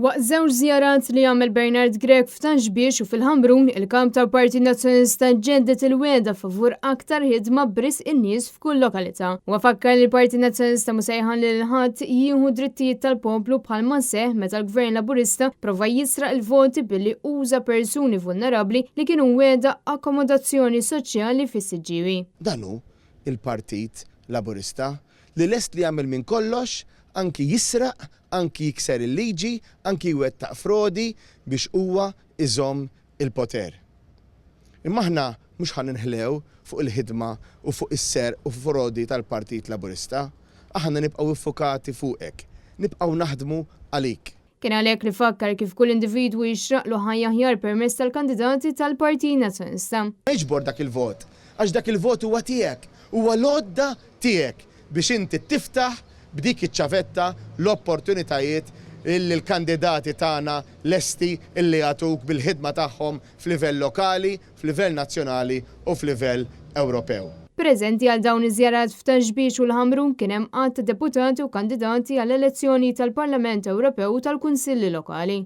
Waqt żewġ żjarat li għamel Bernard Grech f'Ta' Xbiex u fil-Ħamrun, il-Kap tal-Partit Nazzjonalista ġedded il-wegħda favur aktar ħidma b'risq in-nies f'kull lokalità. Huwa fakkar li l-Partit Nazzjonalista mhu se jħalli lil ħadd jieħu d-drittijiet tal-poplu bħalma seħħ meta l-Gvern Laburista prova jisraq il-voti billi uża persuni vulnerabbli li kienu mwiegħda akkomodazzjoni soċjali fis-Siġġiewi. Dan hu l-Partit Laburista li lest li jagħmel minn kollox, anki jisraq, anki jikser il-liġi, anki jwettaq frodi biex huwa jżomm il-poter. Imma aħna mhux ħa ninħlew fuq il-ħidma u fuq is-serq u frodi tal-Partit Laburista. Aħna nibqgħu iffukati fuqek. Nibqgħu naħdmu għalik. Kien għalhekk li fakkar kif kull individwu jixraqlu ħajja aħjar permezz tal-kandidati tal-Partit Nazzjonalista. Iġbor dak il-vot, għax dak il-vot huwa tiegħek, huwa l-għodda tiegħek biex inti tiftaħ b'dik iċ-ċavetta l-opportunitajiet illi l-kandidati tagħna lesti illi jagħtuk bil-ħidma tagħhom f'livell lokali, f'livell nazzjonali u f'livell Ewropew. Preżenti għal dawn iż-żjarat f'Ta' Xbiex u l-Ħamrun kien hemm għadd ta' deputati u kandidati għall-elezzjoni tal-Parlament Ewropew u tal-Kunsilli Lokali.